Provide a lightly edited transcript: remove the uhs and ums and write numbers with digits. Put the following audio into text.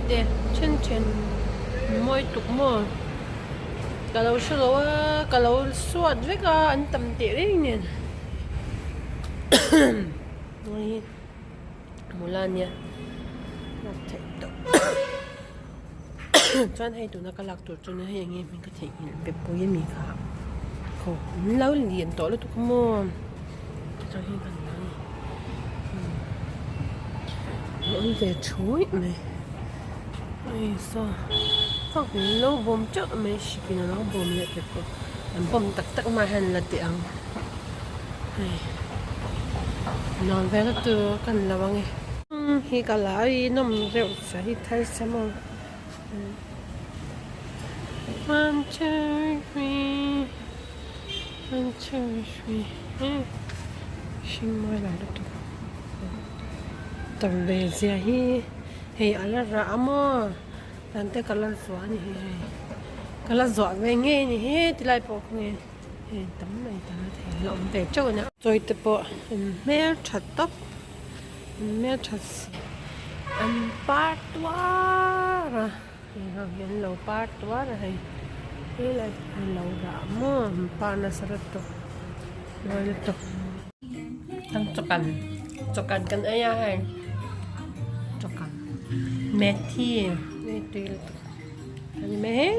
te then then mawi tuk maw ka lo hre lo a ka lo suat vek a an tam teh reng nen hei hi mula ania lak theih tawh chuan hei tuna ka lak tur chu nia hei enge hming ka theihnghilh bepui ami kha khaw an lo lian tawh lutuk a maw chuan hei kan la ani a awm ve thuih mai hei saw fak in lo bawm teuh mai hrik in alo bawm leh pek bawk an bawm tak tak mai hian la teh ang hei nuam ve lutuk kan lo ang e hi ka la a inawm reuh sa hi thar sa maw one two three one two three hring mawi lo lutuk tam ve zia hi hei a la rah a maw dan te ka la zuah a ni hi hei ka la zuah ve ngei a ni he tilai pawh khaw nge hei tam mai ta la thei la awm ve teuh a nia chawi te pawh an hmeltha tawp an hmeltha si an par tuar a heng ho hi an lo par tuar a hei helai an lo rah maw an par nasa lutuk mawi lutuk. Kan chawkan chawkan kan ei a hei chawkan methi hei tui lutuk ani mai hei.